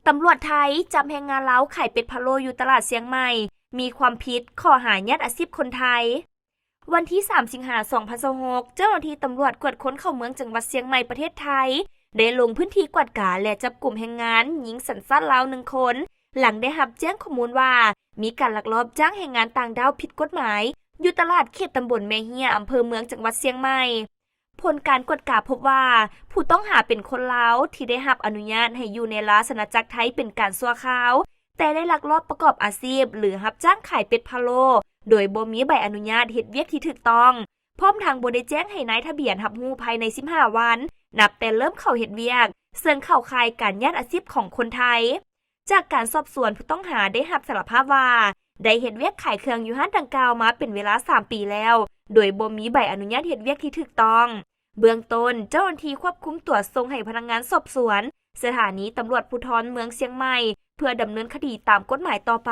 ຕຳຫຼວດໄທຈັບແຮງງານລາວຂາຍເປັດພະໂລ້ຢູ່ຕະຫຼາດຊຽງໃໝ່ ມີຄວາມຜິດຂໍ້ຫາຍາດອາຊີບຄົນໄທ. ວັນທີສາມ ສິງຫາ ສອງພັນຊາວຫົກ ເຈົ້າໜ້າທີ່ຕຳຫຼວດກວດຄົນເຂົ້າເມືອງຈັງຫວັດຊຽງໃໝ່ ປະເທດໄທ ໄດ້ລົງພື້ນທີ່ກວດກາ ແລະ ຈັບກຸມແຮງງານຍິງສັນຊາດລາວໜຶ່ງຄົນ ຫຼັງໄດ້ຮັບແຈ້ງຂໍ້ມູນວ່າ ມີການລັກລອບຈ້າງແຮງງານຕ່າງດ້າວຜິດກົດໝາຍ ຢູ່ຕະຫຼາດເຂດຕຳບົນແມ່ເຮ້ຍ ອຳເພີເມືອງ ຈັງຫວັດຊຽງໃໝ່. ຜົນການກວດກາພົບວ່າ ຜູ້ຕ້ອງຫາເປັນຄົນລາວທີ່ໄດ້ຮັບອະນຸຍາດໃຫ້ຢູ່ໃນລາຊະນາຈັກໄທເປັນການຊົ່ວຄາວ, ແຕ່ໄດ້ລັກລອບປະກອບອາຊີບ ຫຼື ຮັບຈ້າງຂາຍເປັດພະໂລ້ ໂດຍບໍ່ມີໃບອະນຸຍາດເຮັດວຽກທີ່ຖືກຕ້ອງ, ພ້ອມທັງບໍ່ໄດ້ແຈ້ງໃຫ້ນາຍທະບຽນຮັບຮູ້ພາຍໃນສິບຫ້າວັນ ນັບແຕ່ເລີ່ມເຂົ້າເຮັດວຽກ, ເຊິ່ງເຂົ້າຂ່າຍການຍາດອາຊີບຂອງຄົນໄທ. ຈາກການສອບສວນ, ຜູ້ຕ້ອງຫາໄດ້ຮັບສາລະພາບວ່າ ໄດ້ເຮັດວຽກຂາຍເຄື່ອງຢູ່ຮ້ານດັ່ງກ່າວມາເປັນເວລາສາມປີແລ້ວ, ໂດຍບໍ່ມີໃບອະນຸຍາດເຮັດວຽກທີ່ຖືກຕ້ອງ. ເບື້ອງຕົ້ນ, ເຈົ້າໜ້າທີ່ຄວບຄຸມຕົວສົ່ງໃຫ້ພະນັກງານສອບສວນ ສະຖານີຕຳຫຼວດພູທອນເມືອງຊຽງໃໝ່ ເພື່ອດຳເນີນຄະດີຕາມກົດໝາຍຕໍ່ໄປ.